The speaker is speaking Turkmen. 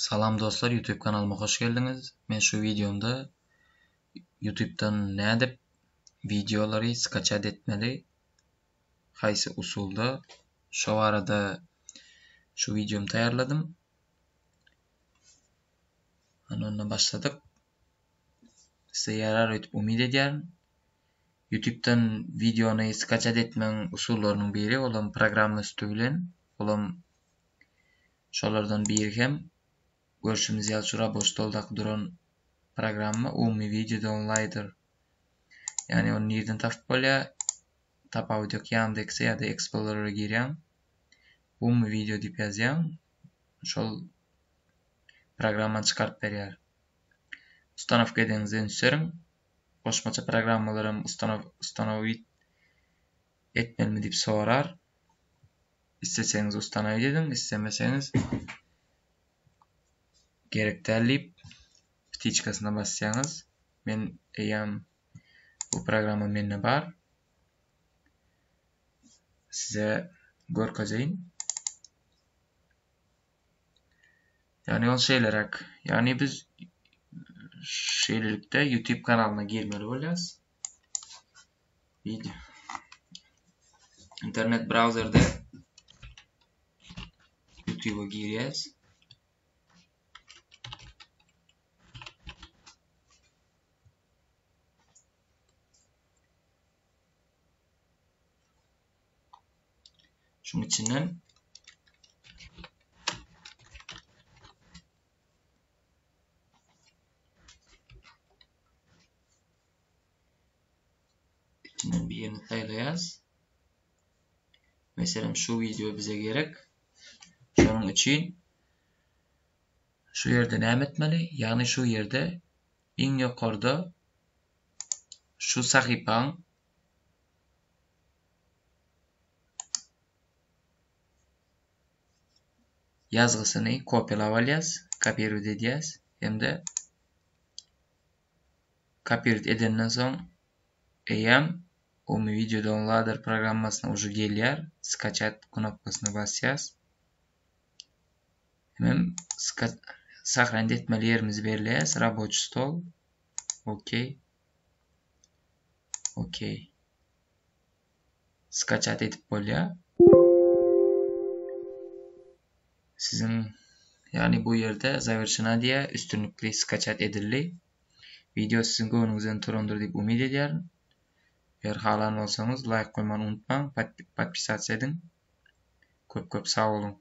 Salam dostlar YouTube kanalyma hoş geldiňiz. Men şu wideomda YouTube'dan nädip wideolary skaçat etmeli, haýsy usulda şo barada şu wideomy taýýarladym. Hany onda başladyk. Size ýarar öýdüp umyt edýärin. YouTube'dan wideony skaçat etmegiň usullarynyň biri olam programma üsti bilen, olam Şolardan biri hem görşümiz ýaly şu raboç stoldaky duran programma Umi Video Downloader. Ýagny ony nirden tapyp bolýar? Tapawut ýok, Yandex-e ýa-da Explorer-e girýäň. Umi Video diýip ýazýaň. Şol programmany çykaryp berýär. Ustanowka edeňizde üns beriň. Goşmaça programmalaram ustanowit etmelimi diýip sorar. Isleseňiz ustanowiť ediň, islemeseňiz gerek däl diýip ptiçkasyna basýaňyz. Men eýýäm bu programma mende bar. Size görkezeýin. Ýagny ol şeýleräk. Ýagny biz şeýlelikde YouTube kanalyna girmeli bolýas. Video. Internet brauzerde YouTube'a girýäs. Şuň içinden İçinden birini saýlaýas. Meselem şu wideo bize gerek. Şonuň üçin şu ýerde näme etmeli? Ýagny şu ýerde iň ýokarda şu sahypaň ýazgysyny kopýalap alýas, kopirowat edýäs hem-de Kopirowat edenden soň eýýäm Umi Video Downloader programmasyna uje gelýär. Skaçat knopkasyna basýas. Hemem sahranit etmeli ýerimizi belleýäs. Raboçi stol. Okey. Okey. Skaçat edip bolýar. Siziň ýagny bu ýerde zawerşena diýýär, üstünlikli skaçat edildi. Wideo siziň göwnüňizden turandyr diýip umyt edýärin. Eger halan bolsaňyz laýk goýmany unutmaň, podpisasiýa ediň. Köp köp sag boluň.